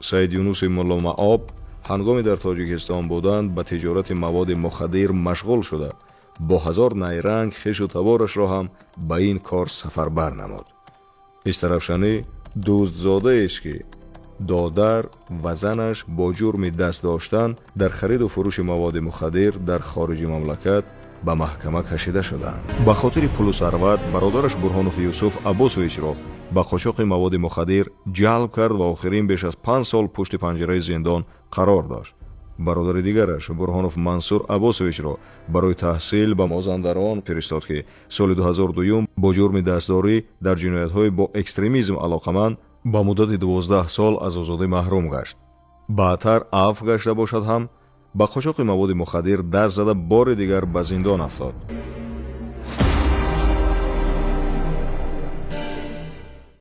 Саид Юнуси Мулломаоб ҳангоми дар Тоҷикистон буданд, ба тиҷорати маводи мухаддир машғул шуда, бо ҳазор найранг хешу таборашро ҳам ба ин кор сафарбар намуд. Истаравшанӣ дӯстзодаест, ки додар ва занаш бо ҷурми даст доштан дар хариду фурӯши маводи мухаддир дар хориҷи мамлакат ба маҳкама кашида шуданд. Ба хотири пулу сарват бародараш Бурҳонов Юсуф Аббосовичро ба қочоқи маводи мухаддир ҷалб кард ва охирин беш аз 5 сол пушти панҷараи зиндон қарор дошт. Бародари дигараш Бурҳонов Мансур Аббосовичро барои таҳсил ба Мозандарон фиристод, ки соли 2002 бо ҷурми дастдорӣ дар ҷиноятҳои бо экстремизм алоқаманд ба муддати 12 сол аз озодӣ маҳрум гашт. Баъдтар афв гашта бошад ҳам, ба қочоқи маводи мухаддир даст зада, бори дигар ба зиндон афтод.